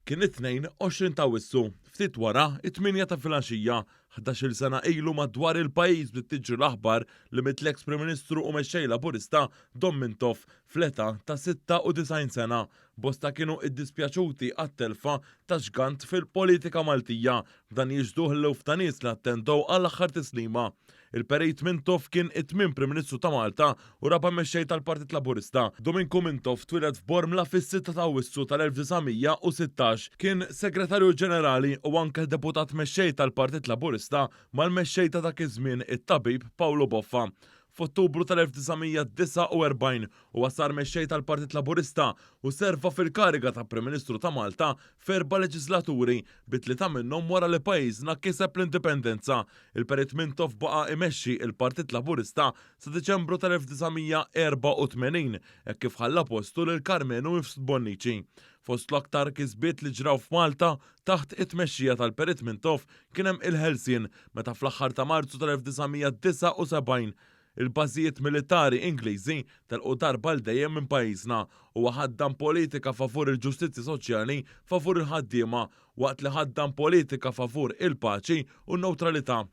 Kien it-Tnejn 20 t'Awwissu, ftit wara it-tmienja ta' filgħaxija, ħdax-il sena ilu madwar il-pajjiż bdiet tiġri l-aħbar li miet l-eks Prim Ministru u Mexxej Laburista Dom Mintoff fl-età ta' 96 sena. Bosta kienu iddispjaċuti għat-telfa ta' ġgant fil-politika Maltija, b'dan jixhduh l-eluf ta' nies li attendew għall-aħħar tislima. Il-Perit Mintoff kien it-tmien Prim Ministru ta' Malta u raba' Mexxej tal-Partit Laburista. Duminku Mintoff twieled f'Bormla fis-sitta ta' Awwissu tal-1916. Kien Segretarju Ġenerali u anke Deputat Mexxej tal-Partit Laburista mal-Mexxej ta' dak iż-żmien it-Tabib Pawlu Boffa. F'Ottubru tal-1949 huwa sar Mexxej tal-Partit Laburista u serva fil-kariga ta' Prim Ministru ta' Malta f'erba' leġislaturi, bi tlieta minnhom wara li pajjiżna kiseb l-Indipendenza. Il-Perit Mintoff baqa' imexxi il-Partit Laburista sa Diċembru tal-1984 hekk kif ħalla postu lil Karmenu Mifsud Bonnici. Fost l-aktar kisbiet li ġraw f'Malta taħt it-tmexxija tal-Perit Mintoff kien hemm il-ħelsien meta fl-aħħar ta' Marzu tal-1979 il-bażijiet militari Ingliżi telqu darba għal dejjem minn pajjiżna. Huwa ħaddan politika favur il-ġustizzja soċjali favur il-ħaddiema waqt li ħaddan politika favur il-paċi u n-newtralità.